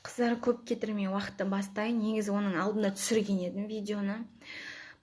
Қыздар, көп кетірмей уақытты бастайын. Негізі оның алдында түсірген едім видеоны,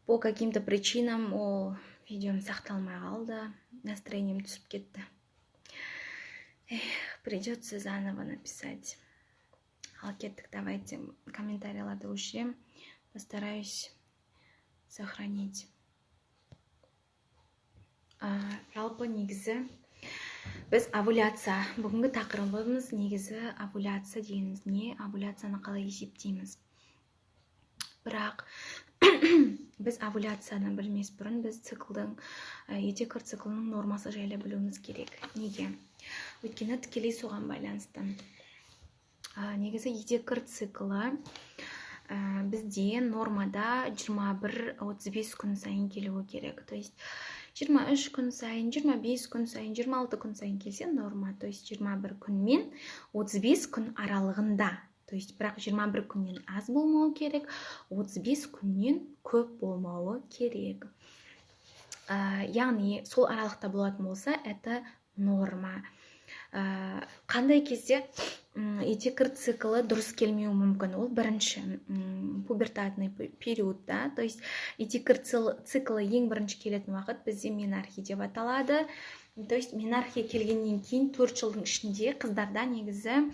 по каким то причинам ол видеом сақталмай қалды, настроением түсіп кетті. Эх, придется заново написать. Ал кеттік, давайте комментарийларды өшіремін, постараюсь сохранить. Жалпы негізі біз овуляция, бүгінгі тақырыбымыз негізі овуляция дегеніміз не, овуляцияны қалай есептейміз. Бірақ біз овуляцияны білмес бұрын біз циклдың, етеккір циклының нормасы жайлы білуіміз керек. Неге? Өйткені тікелей соған байланысты. Негізі етеккір циклы бізде нормада 21-35 күн сайын келуі керек. То есть 23 күн сайын, 25 күн сайын, 26 күн сайын келсе, норма. То есть 21 күн мен 35 күн аралығында. То есть бірақ 21 күннен аз болмауы керек, 35 күннен көп болмауы керек. Яғни сол аралықта болатын болса, это норма. Қандай кезде етеккір циклы дұрыс келмеуі мүмкін? Ол бірінші пубертатный периодта. То есть етеккір циклы ең бірінші келетін уақыт бізде менархия деп аталады. То есть менархия келгеннен кейін 4 жылдың ішінде қыздарда негізі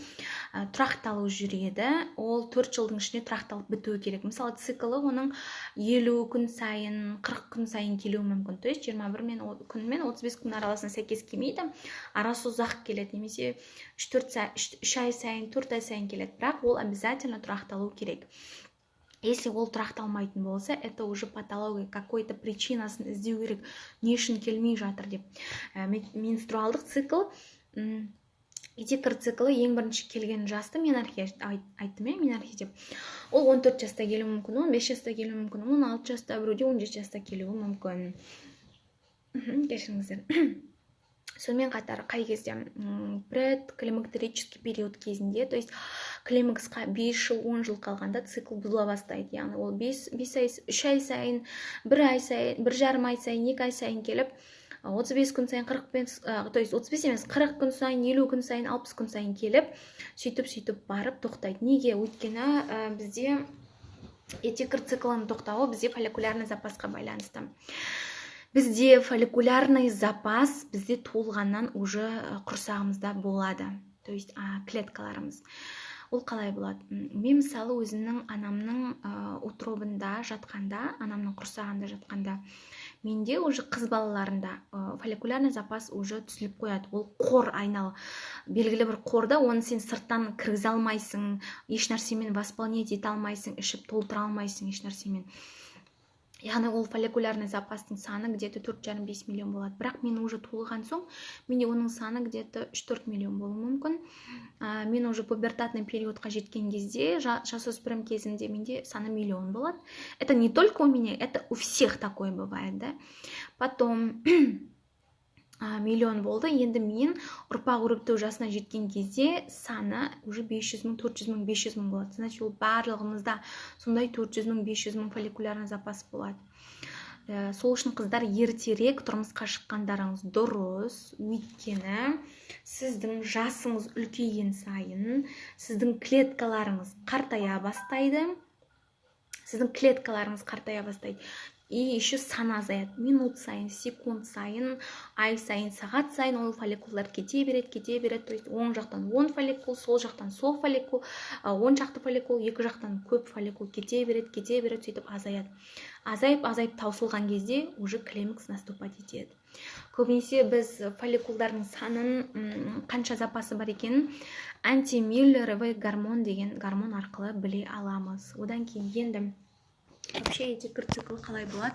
тұрақталу жүреді. Ол 4 жылдың ішінде тұрақталып бітуі керек. Мысалы, циклы оның 50 күн сайын, 40 күн сайын келуі мүмкін. То есть 21 мен күн мен 35 күн араласына сәйкес келмейді, арасы ұзақ келеді немесе 3-4, 3 ай сайын, 4 ай сайын келеді. Бірақ ол обязательно тұрақталу керек. Если ол тұрақталмайтын болса, это уже патология какой то, причинасын іздеу керек, не үшін келмей жатыр деп. Менструалдық цикл, етеккір циклы ең бірінші келген жасты менархия айттым, иә, менархия деп. Ол 14 жаста келуі мүмкін, 15 жаста келуі мүмкін, 16 жаста, біреуде 17 жаста келуі мүмкін. Кешіріңіздер. Сонымен қатар қай кезде? Предклимактерический период кезінде, то есть климаксқа 5 жыл, 10 жыл қалғанда цикл бұзыла бастайды. Яғни ол 5 ай, 3 ай сайын, 1 ай сайын, 1,5 ай сайын, 2 ай сайын келіп, 35 күн сайын, 45, то есть 35 емес, 40 күн сайын, 50 күн сайын, 60 күн сайын келіп, сөйтіп сөйтіп барып тоқтайды. Неге? Өйткені бізде етеккір циклының тоқтауы бізде фолликулярный запасқа байланысты. Бізде фолликулярный запас бізде туылғаннан уже құрсағымызда болады, то есть клеткаларымыз. Ол қалай болады? Мен, мысалы, өзімнің анамның утробында жатқанда, анамның құрсағында жатқанда, менде уже, қыз балаларында фолликулярный запас уже түзіліп қояды. Ол қор айнал, белгілі бір қорда, оны сен сырттан кіргізе алмайсың, еш нәрсемен восполнять ете алмайсың, ішіп толтыра алмайсың еш нәрсемен. Яғни ол фолликулярный запастың саны где то 4,5-5 миллион болады. Бірақ мен уже туылған соң менде оның саны где то 3-4 миллион болуы мүмкін. Мен уже пубертатный периодқа жеткен кезде, жасөспірім кезімде, менде саны миллион болады. Это не только у меня, это у всех такое бывает, да. Потом миллион болды. Енді мен ұрпақ өрбіту жасына жеткен кезде саны уже 500 мың, 400 мың, 500 мың болады. Значит, ол барлығымызда сондай 400 мың, 500 мың фолликулярный запас болады. Сол үшін, қыздар, ертерек тұрмысқа шыққандарыңыз дұрыс, өйткені сіздің жасыңыз үлкейген сайын сіздің клеткаларыңыз қартая бастайды, сіздің клеткаларыңыз қартая бастайды и еще сан азаяды. Минут сайын, секунд сайын, ай сайын, сағат сайын ол фолликулдар кете береді, кете береді. То есть оң жақтан 10 фолликул, сол жақтан сол фолликул, 10 шақты фолликул, екі жақтан көп фолликул кете береді, кете береді. Сөйтіп азаяды, азайып, азайып таусылған кезде уже климакс наступать етеді. Көбінесе біз фолликулдардың санын, қанша запасы бар екенін антимюллеровый гормон деген гормон арқылы біле аламыз. Одан кейін енді вообще етеккір циклі қалай болады,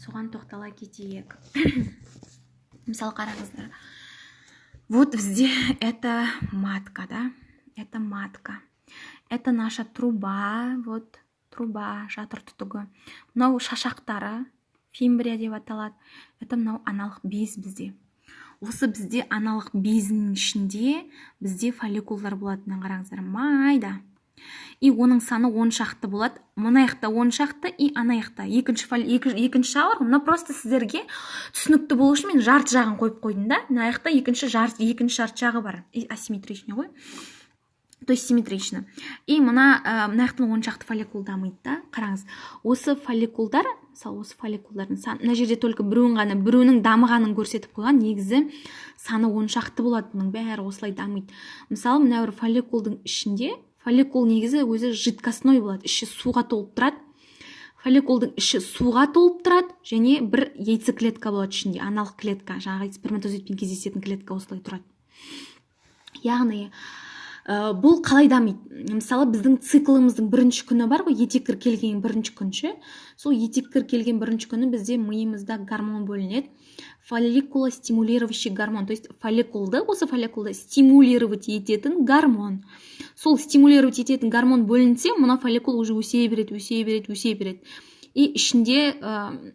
соған тоқтала кетейік. Мысалы, қараңыздар, вот бізде это матка, да, это матка, это наша труба, вот труба, жатыр түтігі. Мынау шашақтары, фимбрия деп аталады. Это мынау аналық без бізде. Осы бізде аналық безінің ішінде бізде фолликулдар болады. Мына қараңыздар, майда, и оның саны 10 шақты болады. Мына жақта 10 шақты и ана жақта екінші, екінші жағы бар. Мына просто сіздерге түсінікті болу үшін мен жарты жағын қойып қойдым да. Мына жақта екінші жарты жағы бар, асимметричный ғой. То есть симметрично. И мына жақтан 10 шақты фолликул дамиды да. Қараңыз, осы фолликулдар, мысалы, осы фолликулдардың саны, мына жерде только біреуін ғана, біреуінің дамығанын көрсетіп қойған, негізі саны 10 шақты болады. Бұның бәрі осылай дамиды. Мысалы, мына бір фолликулдың ішінде, фолликул негізі өзі жидкостной болады, іші суға толып тұрады. Фолликулдың іші суға толып тұрады және бір яйцеклетка болады ішінде, аналық клетка, жаңағы сперматозоидпен кездесетін клетка осылай тұрады. Яғни бұл қалай дамиды? Мысалы, біздің циклымыздың бірінші күні бар ғой, етеккір келген бірінші күн ше. Сол етеккір келген бірінші күні бізде миымызда гормон бөлінеді, фолликулостимулирующий гормон, то есть фолликулды, осы фолликулды стимулировать ететін гормон. Сол стимулировать ететін гормон бөлінсе, мына фолликул уже өсе береді, өсе береді, өсе береді. И ішінде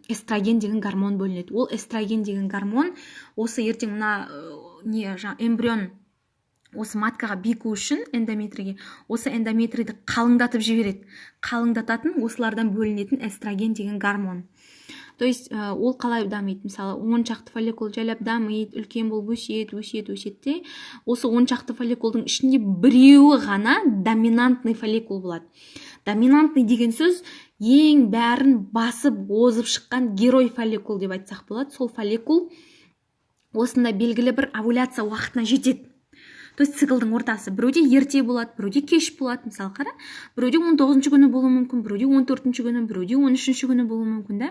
эстроген деген гормон бөлінеді. Ол эстроген деген гормон осы ертең мына не, жаңа эмбрион осы маткаға беку үшін, эндометрийге, осы эндометрийді қалыңдатып жібереді. Қалыңдататын осылардан бөлінетін эстроген деген гормон. То есть ол қалай дамиды? Мысалы, 10 шақты фолликул жайлап дамиды, үлкен болып өседі, өседі, өседі де, осы 10 шақты фолликулдың ішінде біреуі ғана доминантный фолликул болады. Доминантный деген сөз — ең бәрін басып озып шыққан герой фолликул деп айтсақ болады. Сол фолликул осындай белгілі бір овуляция уақытына жетеді, то есть циклдың ортасы. Біреуде ерте болады, біреуде кеш болады. Мысалы, қара, біреуде 19-күні болуы мүмкін, біреуде 14-күні, біреуде 13-күні болуы мүмкін да.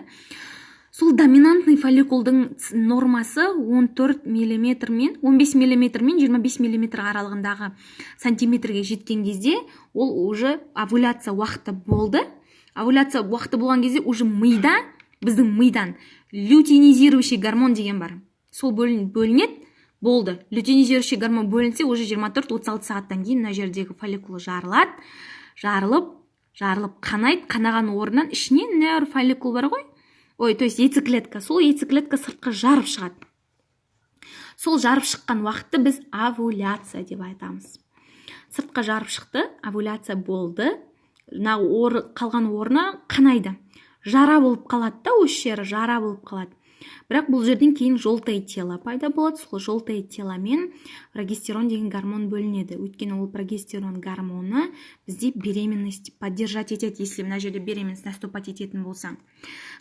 Сол доминантный фолликулдың нормасы 14 миллиметр мен 15 миллиметр мен 25 миллиметр аралығындағы сантиметрге жеткен кезде ол уже овуляция уақыты болды. Овуляция уақыты болған кезде уже мида, біздің мидан лютеинизирующий гормон деген бар, сол бөлінеді. Болды, лютеинизирующий гормон бөлінсе, уже 24-36 сағаттан кейін мына жердегі фолликул жарылады. Жарылып, қанайды. Қанаған орнынан ішінен мына бір фолликул бар ғой, ой, то есть яйцеклетка, сол яйцеклетка сыртқа жарып шығады. Сол жарып шыққан уақытты біз овуляция деп айтамыз. Сыртқа жарып шықты, овуляция болды. Мына қалған орны қанайды, жара болып қалады да, осы жері жара болып қалады. Бірақ бұл жерден кейін желтое тело пайда болады. Сол желтое теломен прогестерон деген гормон бөлінеді, өйткені ол прогестерон гормоны бізде беременность поддержать етеді, если мына жерде беременность наступать ететін болса.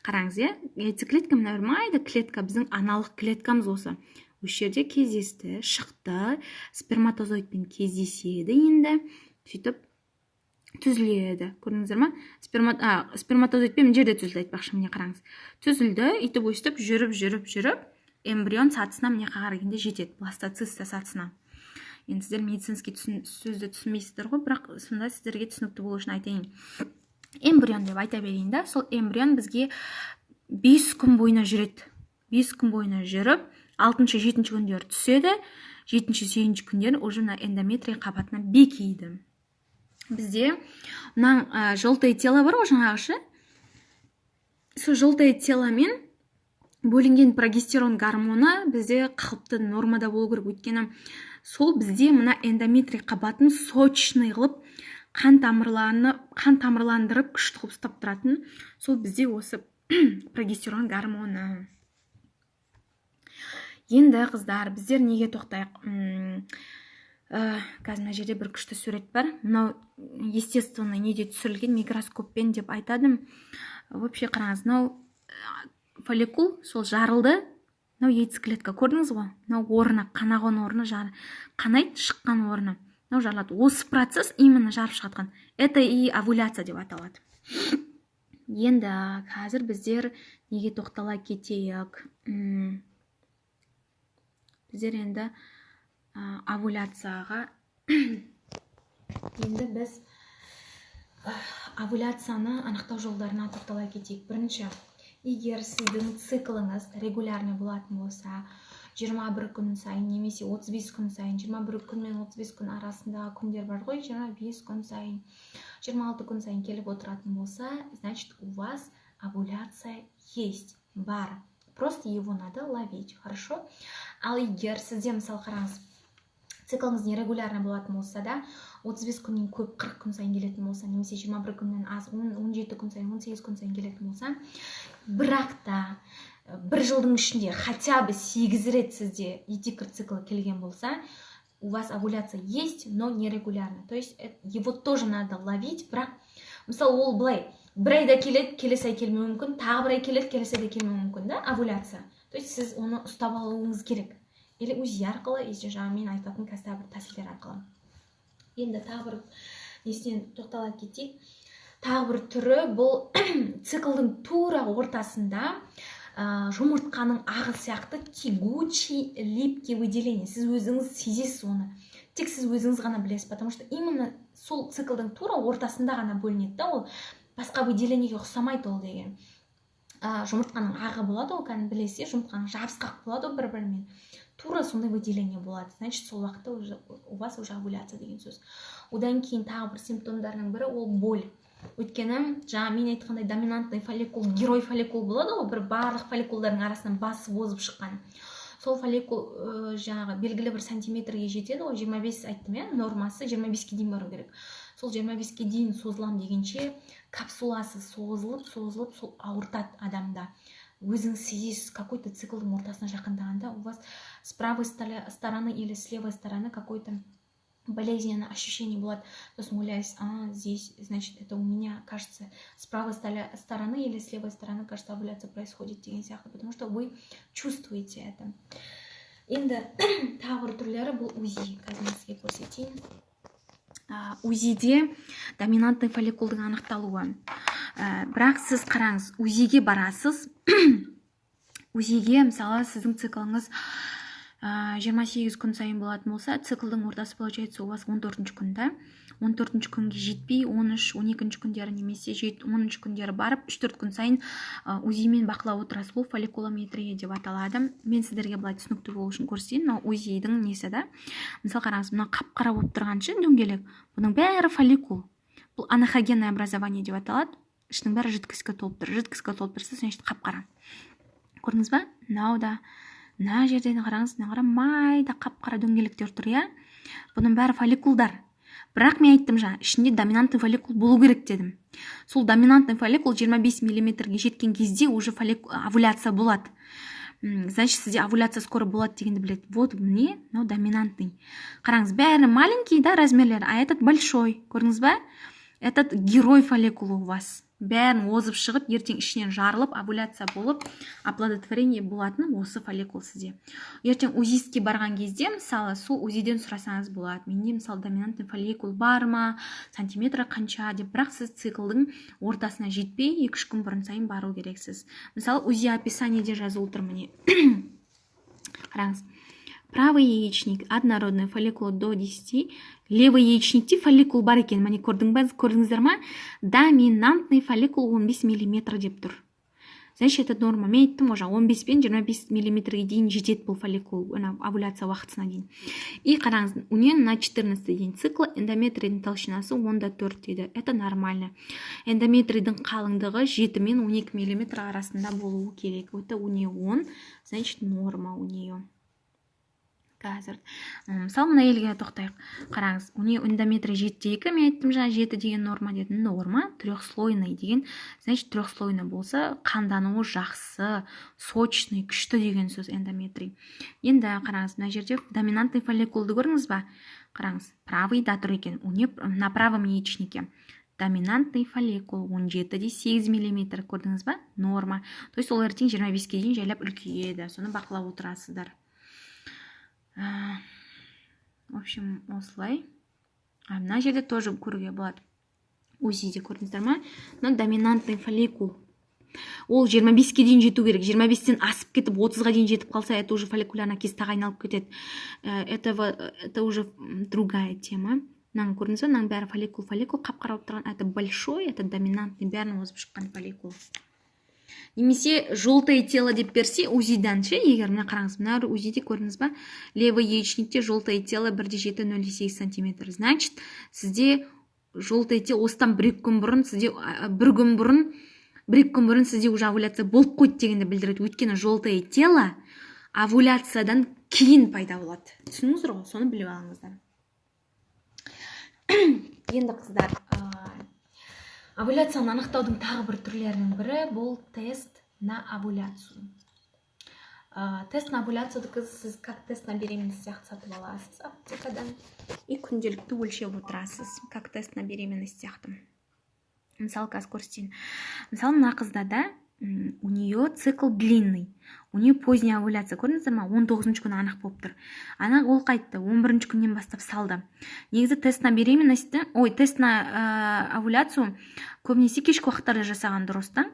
Қараңыз, иә, яйцеклетка, мына бір майда клетка, біздің аналық клеткамыз осы жерде кездесті, шықты, сперматозоидпен кездеседі. Енді сөйтіп түзіледі, көрдіңіздер ма? Сперматозоидпен мына жерде түзілді айтпақшы. Міне, қараңыз, түзілді. Өйтіп, өстіп жүріп, жүріп, жүріп, эмбрион сатысына, мына жаққа қарай жетеді, бластоциста сатысына. Енді сіздер медицинский сөзді түсінбейсіздер ғой, бірақ сонда сіздерге түсінікті болу үшін айтайын, эмбрион деп айта берейін да. Сол эмбрион бізге 5 күн бойына жүреді. 5 күн бойына жүріп, алтыншы, жетінші күндері түседі, жетінші, сегізінші күндері уже мына эндометрий қабатына бекиді. Бізде мына желтое тело бар ғой жаңағы ше, сол желтое теломен бөлінген прогестерон гормоны бізде қалыпты нормада болу керек, өйткені сол бізде мына эндометрий қабатын сочный қылып, қан тамырландырып, күшті қылып ұстап тұратын сол бізде осы прогестерон гормоны. Енді, қыздар, біздер неге тоқтайық? Қазір мына жерде бір күшті сурет бар. Мынау естественный неде түсірілген, микроскоппен деп айтады. Вообще, қараңыз, мынау фолликул сол жарылды, мынау яйцеклетка, көрдіңіз ғой. Мынау орны, қанаған орны, қанайды, шыққан орны мынау жарылады. Осы процесс, именно жарып шығатқан, это и овуляция деп аталады. Енді қазір біздер неге тоқтала кетейік? Біздер енді овуляцияға, енді біз овуляцияны анықтау жолдарына тоқтала кетейік. Бірінші, егер сіздің циклыңыз регулярный болатын болса, 21 күн сайын немесе 35 күн сайын, 21 күн мен 35 күн арасындағы күндер бар ғой, 25 күн сайын, 26 күн сайын келіп отыратын болса, значит, у вас овуляция есть, бар, просто его надо ловить, хорошо? Ал егер сізде, мысалы, қараңыз, циклыңыз нерегулярный болатын болса да, 35 күннен көп, 40 күн сайын келетін болса немесе 21 күннен аз, 17 күн сайын, 18 күн сайын келетін болса, бірақ та бір жылдың ішінде хотя бы 8 рет сізде етеккір циклі келген болса. У вас овуляция есть, но нерегулярно. То есть его тоже надо ловить. Бірақ мысалы, ол былай: бір айда келеді, келесі ай келмеуі мүмкін, тағы бір ай келеді, келесі айда келмеуі мүмкін да овуляция. То есть сіз оны ұстап алуыңыз керек или УЗИ арқылы, или жаңағы мен айтатын қазір тағы бір тәсілдер арқылы. Енді тағы бір несіне тоқтала кетейік. Тағы бір түрі: бұл циклдың тура ортасында жұмыртқаның ағы сияқты тягучий, липкий выделение. Сіз өзіңіз сезесіз оны, тек сіз өзіңіз ғана білесіз, потому что именно сол циклдың тура ортасында ғана бөлінеді да. Ол басқа выделениеге ұқсамайды. Ол деген жұмыртқаның ағы болады ғой, кәдімгі білесіз, жұмыртқаның жабысқақ болады ғой бір бірімен, тура сондай выделение болады. Значит, сол уақытта уже у вас уже овуляция деген сөз. Одан кейін тағы бір симптомдарының бірі — ол боль. Өйткені жаңа мен айтқандай, доминантный фолликул, герой фолликул болады ғой, бір барлық фолликулдардың арасынан басып озып шыққан. Сол фолликул жаңағы белгілі бір сантиметрге жетеді ғой, 25 айттым, иә, нормасы 25-ке дейін бару керек. Сол 25-ке дейін созылам дегенше, капсуласы созылып, созылып, сол ауыртады адамда. Өзіңіз сезесіз, какой то циклдың ортасына жақындағанда у вас с правой стороны или с левой стороны какой то болезненное ощущение болады. Сосын ойлайсыз: «А, здесь, значит, это у меня, кажется, с правой стороны или с левой стороны, кажется, овуляция происходит» деген сияқты, потому что вы чувствуете это. Енді тағы бір түрлері — бұл УЗИ. Қазір мен сізге көрсетейін. УЗИде доминантный фолликулдың анықталуы. Бірақ сіз қараңыз, УЗИге барасыз, УЗИге, мысалы, сіздің циклыңыз 28 күн сайын болатын болса, циклдың ортасы, получается, у вас 14 күн да. 14 күнге жетпей, 13, 12 күндері немесе 10 күндері барып, 3-4 күн сайын УЗИмен бақылап отырасыз. Бұл фолликулометрия деп аталады. Мен сіздерге былай түсінікті болу үшін көрсетейін. Мынау УЗИдің несі да. Мысалы, қараңыз, мына қап қара болып тұрған ше дөңгелек, бұның бәрі фолликул. Бұл анэхогенное образование деп аталады. Ішінің бәрі жидкостьқа толып тұр. Жидкостьқа толып тұрса, значит, қап қара. Көрдіңіз ба? Мынау да, мына жерден қараңыз, мына қара, майда қап қара дөңгелектер тұр, иә. Бұның бәрі фолликулдар. Бірақ мен айттым жаңа, ішінде доминантный фолликул болу керек дедім. Сол доминантный фолликул 25 миллиметрге жеткен кезде уже овуляция болады. Значит, сізде овуляция скоро болады дегенді біледі. Вот, міне, мынау доминантный. Қараңыз, бәрі маленький да размерлері, а этот большой. Көрдіңіз ба? Этот герой фолликул у вас. Бәрін озып шығып, ертең ішінен жарылып, овуляция болып, оплодотворение болатын осы фолликул сізде. Ертең УЗИстке барған кезде, мысалы, сол УЗИден сұрасаңыз болады: «Менде, мысалы, доминантный фолликул бар ма, сантиметрі қанша?» — деп. Бірақ сіз циклдың ортасына жетпей, 2-3 күн бұрын сайын бару керексіз. Мысалы, УЗИ описаниеде жазылып тұр, міне, қараңыз: правый яичник однородный, фолликул до 10, левый яичникте фолликул бар екен, міне, көрдің ба, көрдіңіздер ма? Доминантный фолликул 15 миллиметр деп тұр. Значит, это норма. Мен айттым ғой жаңа, 15 пен 25 миллиметрге дейін жетеді бұл фолликул ана овуляция уақытысына дейін. И қараңыз, у нее на 14 день цикла эндометрийдің толщинасы 10,4 дейді. Это нормально. Эндометрийдің қалыңдығы 7 мен 12 миллиметр арасында болуы керек. Это у нее 10, значит, норма у нее. Қазір, мысалы, мына әйелге тоқтайық. Қараңыз, у нее эндометрий 7,2. Мен айттым жаңа, 7 деген норма дедім. Норма. Трехслойный деген, значит, трехслойный болса, қандануы жақсы, сочный, күшті деген сөз эндометрий. Енді қараңыз, мына жерде доминантный фолликулды көрдіңіз ба? Қараңыз, правыйда тұр екен. У нее на правом яичнике доминантный фолликул 17,8 миллиметр. Көрдіңіз ба? Норма. То есть ол ертең 25-ке дейін жайлап үлкейеді, соны бақылап отырасыздар. В общем, осылай. Мына жерде тоже көруге болады УЗИде. Көрдіңіздер ма? Мына доминантный фолликул, ол 25-ке дейін жету керек. 25-тен асып кетіп, 30-ға дейін жетіп қалса, это уже фолликулярная кистаға айналып кетеді. Это уже другая тема. Мынаны көрдіңіз ба? Мынаның бәрі фолликул, фолликул, қап қара болып тұрған. Это большой, это доминантный, бәрін озып шыққан фолликул. Немесе желтое тело деп берсе УЗИдан ше, егер, мына қараңыз, мына УЗИде, көрдіңіз ба, левый яичникте желтое тело 1,7, 0,8 сантиметр. Значит, сізде желтое тело осыдан 1-2 күн бұрын сізде, бір күн бұрын, 1-2 күн бұрын сізде уже овуляция болып қойды дегенді білдіреді. Өйткені желтое тело овуляциядан кейін пайда болады. Түсіндіңіздер ғой? Соны біліп алыңыздар. Енді, қыздар, овуляцияны анықтаудың тағы бір түрлерінің бірі — бұл тест на овуляцию. Тест на овуляцияды сіз как тест на беременность сияқты сатып аласыз аптекадан и күнделікті өлшеп отырасыз, как тест на беременность сияқты. Мысалы, қазір көрсетейін. Мысалы, мына қызда да у нее цикл длинный, у нее поздняя овуляция, көрдіңіздер ма? 19 күні анық болып тұр. Ана ол қайтты, 11 күннен бастап салды. Негізі тест на беременность, ой, тест на овуляцию көбінесе кешкі уақыттарда жасаған дұрыс та.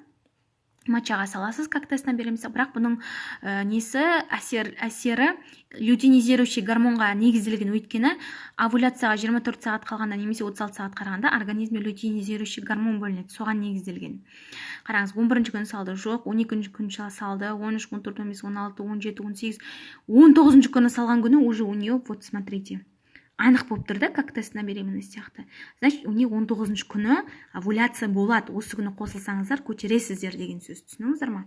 Мочаға саласыз, как тест на беременность. Бірақ бұның несі әсері лютеинизирующий гормонға негізделген, өйткені овуляцияға 24 сағат қалғанда немесе 36 сағат қалғанда организмде лютеинизирующий гормон бөлінеді, соған негізделген. Қараңыз, 11 күні салды, жоқ, 12 күні салды, 13, 14, 15, 16, 17, 18, 19 күні салған күні уже у нее, вот смотрите, анық болып тұр да, как тест на беременность сияқты. Значит, у нее 19 күні овуляция болады. Осы күні қосылсаңыздар, көтересіздер деген сөз, түсіндіңіздер ма?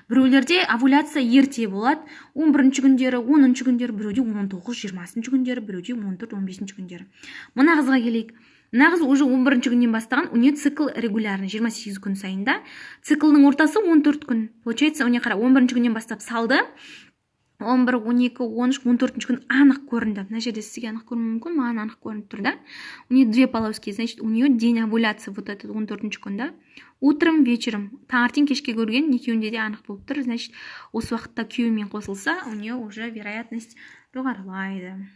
Біреулерде овуляция ерте болады, 11 күндері, 10 күндері, біреуде 19, 20 күндері, біреуде 14, 15 күндері. Мына қызға келейік. Мына қыз уже 11 күннен бастаған, у нее цикл регулярный, 28 күн сайын да. Циклының ортасы 14 күн получается. У нее, қара, 11 күннен бастап салды, 11, 12, 13, 14 күн анық көрінді. Мына жерде сізге анық көрінуі мүмкін, маған анық көрініп тұр да. У нее две полоски, значит, у нее день овуляции вот этот 14 күн да. Утром, вечером, таңертең, кешке көрген, екеуінде де анық болып тұр. Значит, осы уақытта күйеуімен қосылса, у нее уже вероятность жоғарылайды.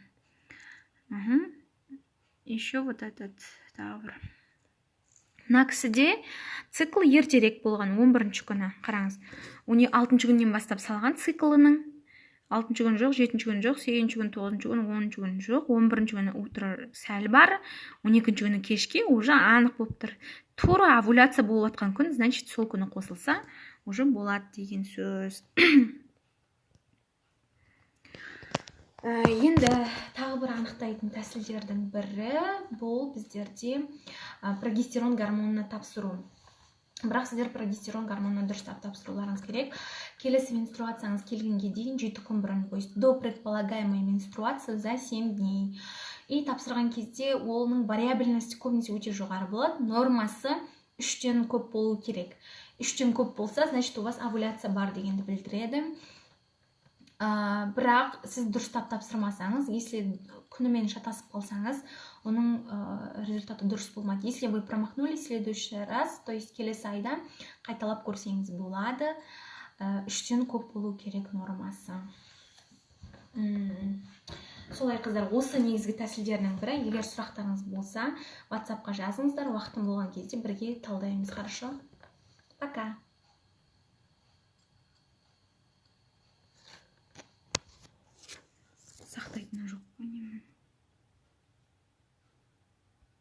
Еще вот этот тағы бір. Мына кісіде цикл ертерек болған, 11 күні. Қараңыз, у нее 6 күннен бастап салған циклының. 6 күн жоқ, 7 күн жоқ, 8 күн, 9 күн, 10 күн жоқ, 11 күні утро сәл бар, 12 күні кешке уже анық болып тұр. Тура овуляция болып жатқан күн, значит, сол күні қосылса, уже болады деген сөз. Енді тағы бір анықтайтын тәсілдердің бірі бұл біздерде прогестерон гормонына тапсыру. Бірақ сіздер прогестерон гормонына дұрыстап тапсыруларыңыз керек. Келесі менструацияңыз келгенге дейін 7 күн бұрын, то есть до предполагаемой менструации за 7 дней. И тапсырған кезде оның вариабельности көбінесе өте жоғары болады. Нормасы 3-тен көп болу керек. 3-тен көп болса, значит, у вас овуляция бар дегенді білдіреді. Бірақ сіз дұрыстап тапсырмасаңыз, если күнімен шатасып қалсаңыз, оның результаты дұрыс болмайды. Если вы промахнулись, в следующий раз, то есть келесі айда қайталап көрсеңіз болады. 3-тен көп болу керек нормасы. Солай, қыздар, осы негізгі тәсілдерінің бірі. Егер сұрақтарыңыз болса, WhatsAppқа жазыңыздар, уақытым болған кезде бірге талдаймыз. Хорошо, пока. Сақтайтыны жоқ.